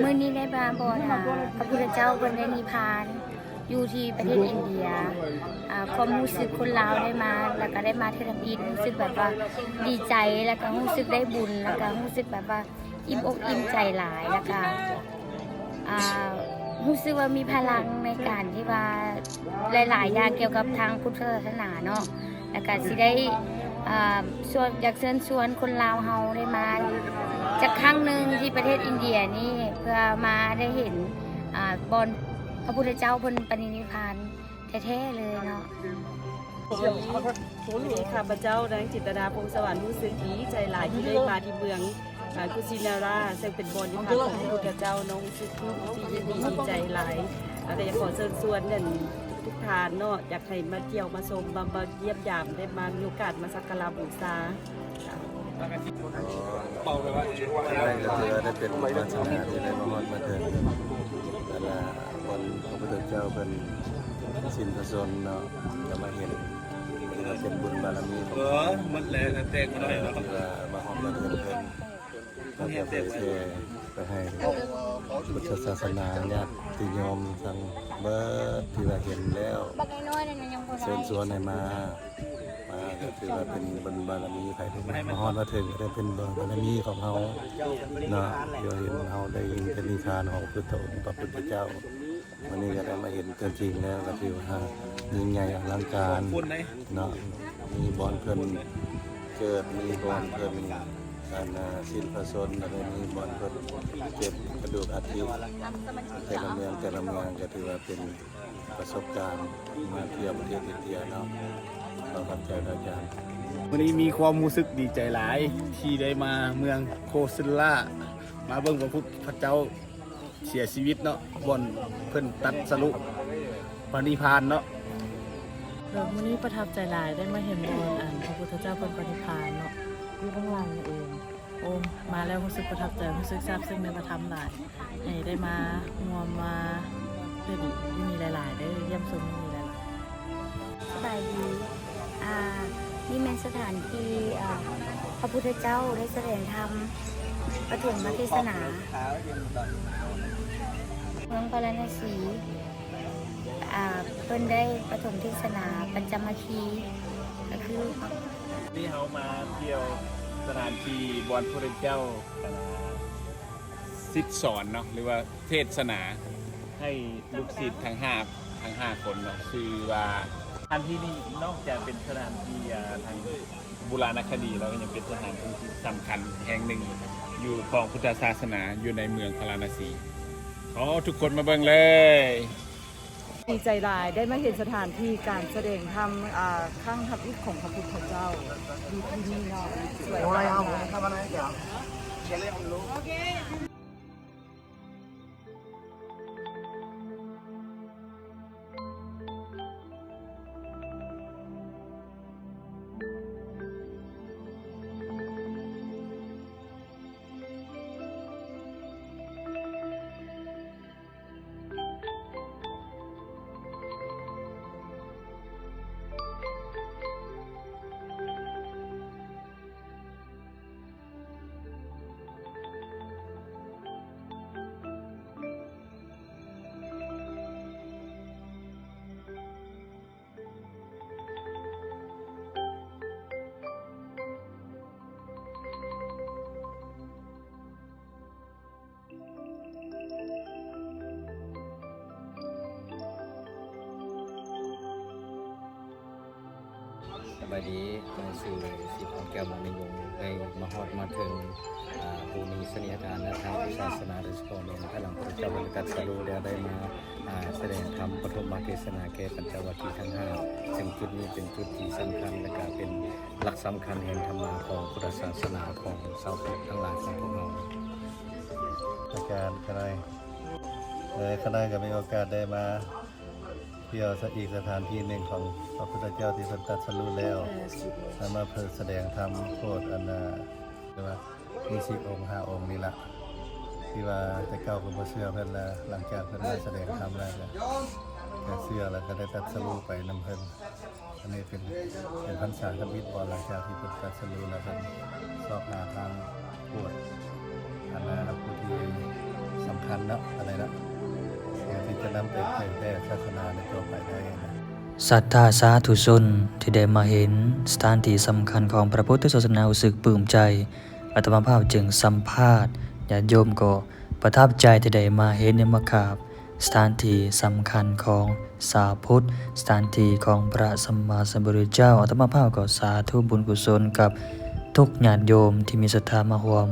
ມື້ນີ້ໄດ້ມາບ່ອນ ອ່າ ພະພຸດທະເຈົ້າເພິ່ນໄດ້ນິບພານຢູ່ທີ່ປະເທດອິນເດຍ. ອ່າ ຄວາມຮູ້ສຶກຄົນລາວໄດ້ມາ ແລ້ວກໍໄດ້ມາເທື່ອທຳອິດ ຮູ້ສຶກແບບວ່າດີໃຈ ແລ້ວກໍຮູ້ສຶກໄດ້ບຸນ ແລ້ວກໍຮູ້ສຶກແບບວ່າ ອີ່ມອົກອີ່ມໃຈຫຼາຍ ແລ້ວກະ ອ່າ ຮູ້ສຶກວ່າມີພະລັງໃນການທີ່ວ່າຫຼາຍໆຢ່າງກ່ຽວກັບທາງພຸດທະສາສະໜາເນາະ ແລ້ວກະຊິໄດ້ ອ່າ ຊວນ ຢາກເຊີນຊວນຄົນລາວເຮົາໄດ້ມາຈັກຄັ້ງໜຶ່ງທີ່ປະເທດອິນເດຍນີ້ ເພື່ອມາໄດ້ເຫັນ ອ່າ ບ່ອນພະພຸດທະເຈົ້າເພິ່ນປະນິນິພານ ແທ້ໆເລີຍເນາະ. ວັນນີ້ຂ້າພະເຈົ້າ ນາງຈິນຕະດາ ພົງສະຫວັນ ຮູ້ສຶກດີໃຈຫຼາຍທີ່ໄດ້ມາທີ່ເມືອງ ອາ ກຸຊິນາຣາ ເຊິ່ງເປັນບ່ອນນິບພານຂອງພະພຸດທະເຈົ້າເນາະ. ຮູ້ສຶກທີ່ຍິນດີດີໃຈຫຼາຍ ແລ້ວກໍຢາກຂໍເຊີນຊວນ ອັນ ທຸກໆທ່ານເນາະ ຢາກໃຫ້ມາທ່ຽວມາຊົມ ມາ ມາຢ້ຽມຢາມ ໄດ້ມາ ມີໂອກາດມາສັກກາລະບູຊາ. ເຈົ້າ ອັນນີ້ກໍຖືວ່າໄດ້ເປັນວາສະໜາທີ່ໄດ້ມາຮອດມາເຖິງ ອັນນ່າ ບ່ອນພະພຸດທະເຈົ້າເພິ່ນສິ້ນພະຊົນເນາະ ກໍມາເຫັນ ຖືວ່າເປັນບຸນບາລະມີຂອງເຮົາ ໝົດແລ້ວ ແຕ່ກໍໄດ້ເນາະ ຖືວ່າມາຮອດມາເຖິງເພິ່ນ ແລ້ວກໍເຜີຍແຜ່ໄປໃຫ້ພຸດທະສາສະໜາ ຍາດຕິໂຍມທັງເບິດທີ່ວ່າເຫັນແລ້ວ ເຊີນຊວນໃຫ້ມາ ມາກໍຖືວ່າເປັນບຸນບາລະມີ ໃຜທີ່ມາຮອດມາເຖິງກໍໄດ້ເປັນບຸນບາລະມີຂອງເຮົາເນາະ ທີ່ວ່າເຫັນເຮົາໄດ້ຍິນແຕ່ນິທານຂອງພຸດທະອົງ ພະພຸດທະເຈົ້າ. ມື້ນີ້ກໍໄດ້ມາເຫັນຕົວຈິງແລ້ວ ກໍຖືວ່າຍິ່ງໃຫຍ່ອະລັງການເນາະ ມີບ່ອນເພິ່ນເກີດ ມີບ່ອນເພິ່ນ ອັນນ່າ ສິ້ນພະຊົນ ແລ້ວກໍມີບ່ອນເພິ່ນເກັບກະດູກອັດຖິ ແຕ່ລະເມືອງ ແຕ່ລະເມືອງ ກໍຖືວ່າເປັນປະສົບການມາທ່ຽວປະເທດອິນເດຍເນາະ. ຂໍຂອບໃຈພະອາຈານ. ມື້ນີ້ມີຄວາມຮູ້ສຶກດີໃຈຫຼາຍທີ່ໄດ້ມາເມືອງໂຄຊິນລາ ມາເບິ່ງພະພຸດທະເຈົ້າ ເສຍຊີວິດເນາະ ບ່ອນເພິ່ນຕັດສະລຸປະນິພານເນາະ. ໂດຍ ມື້ນີ້ປະທັບໃຈຫຼາຍ ໄດ້ມາເຫັນບ່ອນ ອັນ ພະພຸດທະເຈົ້າເພິ່ນປະນິພານເນາະ ຢູ່ຂ້າງຫຼັງນີ້ເອງ. ໂອ້ ມາແລ້ວຮູ້ສຶກປະທັບໃຈ ຮູ້ສຶກຊາບຊຶ້ງໃນພະທຳຫຼາຍ ໃຫ້ໄດ້ມາຮ່ວມມາຫຼິ້ນຢູ່ນີ້ຫຼາຍໆເດີ້ ຢ້ຽມຊົມຢູ່ນີ້ຫຼາຍໆ. ສະບາຍດີ. ອ່າ ນີ້ແມ່ນສະຖານທີ່ ອ່າ ພະພຸດທະເຈົ້າໄດ້ສະແດງທຳປະຖົມມະເທດສະໜາ ເມືອງພາລານະສີ. ອ່າ ເພິ່ນໄດ້ປະຖົມເທດສະໜາປັນຈະມາຄີ ກໍຄື ນີ້ເຮົາມາທ່ຽວສະຖານທີ່ບ່ອນພະພຸດທະເຈົ້າ ອ່າ ສິດສອນເນາະ ຫຼືວ່າເທດສະໜາໃຫ້ລູກສິດທັງຫ້າ ທັງຫ້າຄົນເນາະ ຊື່ວ່າສະຖານທີ່ນີ້ນອກຈາກເປັນສະຖານທີ່ ອ່າ ທາງບູລານະຄະດີແລ້ວ ກໍຍັງເປັນສະຖານທີ່ທີ່ສຳຄັນແຫ່ງໜຶ່ງຢູ່ຂອງພຸດທະສາສະໜາຢູ່ໃນເມືອງພາລານະສີ. ຂໍທຸກຄົນມາເບິ່ງເລີຍ. ດີໃຈຫຼາຍໄດ້ມາເຫັນສະຖານທີ່ການສະແດງທຳ ອ່າ ຄັ້ງທຳອິດຂອງພະພຸດທະເຈົ້າຢູ່ທີ່ນີ້ເນາະ ສວຍງາມຫຼາຍ. ສະບາຍດີ ຂ້ອຍຊື່ ສີທອງແກ້ວ ມະນີວົງ ໄດ້ມາຮອດມາເຖິງ ອ່າ ພູມີສະເໜ່ຫະທານທາງສາສະໜາ ໂດຍສະເພາະແມ່ນພາຍຫຼັງພະພຸດທະເຈົ້າໄດ້ຕັດສະຮູ້ແລ້ວ ໄດ້ມາ ອ່າ ສະແດງທຳປະຖົມມະເທດສະໜາແກ່ປັນຈະວັກຄີທັງຫ້າ ເຊິ່ງຈຸດນີ້ເປັນຈຸດທີ່ສຳຄັນ ແລະກະເປັນຫຼັກສຳຄັນແຫ່ງທຳມະຂອງພຸດທະສາສະໜາຂອງຊາວພຸດທັງຫຼາຍຂອງພວກເຮົາ. ອາຈານຂະນ້ອຍ ເອີ ຂະນ້ອຍກໍມີໂອກາດໄດ້ມາທ່ຽວສະ ອີກສະຖານທີ່ໜຶ່ງຂອງພະພຸດທະເຈົ້າທີ່ເພິ່ນຕັດສະຮູ້ແລ້ວ ແລ້ວມາເປີດສະແດງທຳໂປດ ອັນນ່າ ຫຼືວ່າ ມີສີ່ອົງຫ້າອົງນີ້ລະ ທີ່ວ່າແຕ່ເກົ່າກໍບໍ່ເຊື່ອເພິ່ນລະ ຫຼັງຈາກເພິ່ນມາສະແດງທຳແລ້ວກໍ ກໍເຊື່ອ ແລ້ວກໍໄດ້ຕັດສະຮູ້ໄປນຳເພິ່ນ. ອັນນີ້ເປັນ ເປັນພັນສາທຳອິດບໍ່ ຫຼັງຈາກທີ່ເພິ່ນຕັດສະຮູ້ແລ້ວ ເພິ່ນຊອກຫາທາງໂປດ ອັນນ່າ ຜູ້ທີ່ ຄັນເນາະ ອັນນີ້ເນາະ ທີ່ຈະນຳໄປເຜີຍແຜ່ສາສະໜາໃນຕໍ່ໄປໄດ້ນະ. ສັດທາສາທຸຊົນທີ່ໄດ້ມາເຫັນສະຖານທີ່ສຳຄັນຂອງພະພຸດທະສາສະໜາ ຮູ້ສຶກປຶ້ມໃຈ. ອາດຕະມາພາບຈຶ່ງສຳພາດຍາດໂຍມກໍປະທັບໃຈທີ່ໄດ້ມາເຫັນ ແລະ ມາກາບສະຖານທີ່ສຳຄັນຂອງຊາວພຸດ, ສະຖານທີ່ຂອງພະສຳມາສຳພຸດທະເຈົ້າ. ອາດຕະມາພາບກໍສາທຸບຸນກຸສົນກັບທຸກຍາດໂຍມທີ່ມີສັດທາມາຮ່ວມ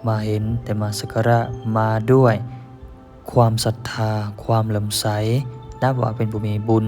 ມາເຫັນ ແລະ ມາສັກກາລະ ມາດ້ວຍຄວາມສັດທາ, ຄວາມເຫຼື້ອມໃສ, ນັບວ່າເປັນຜູ້ມີບຸນ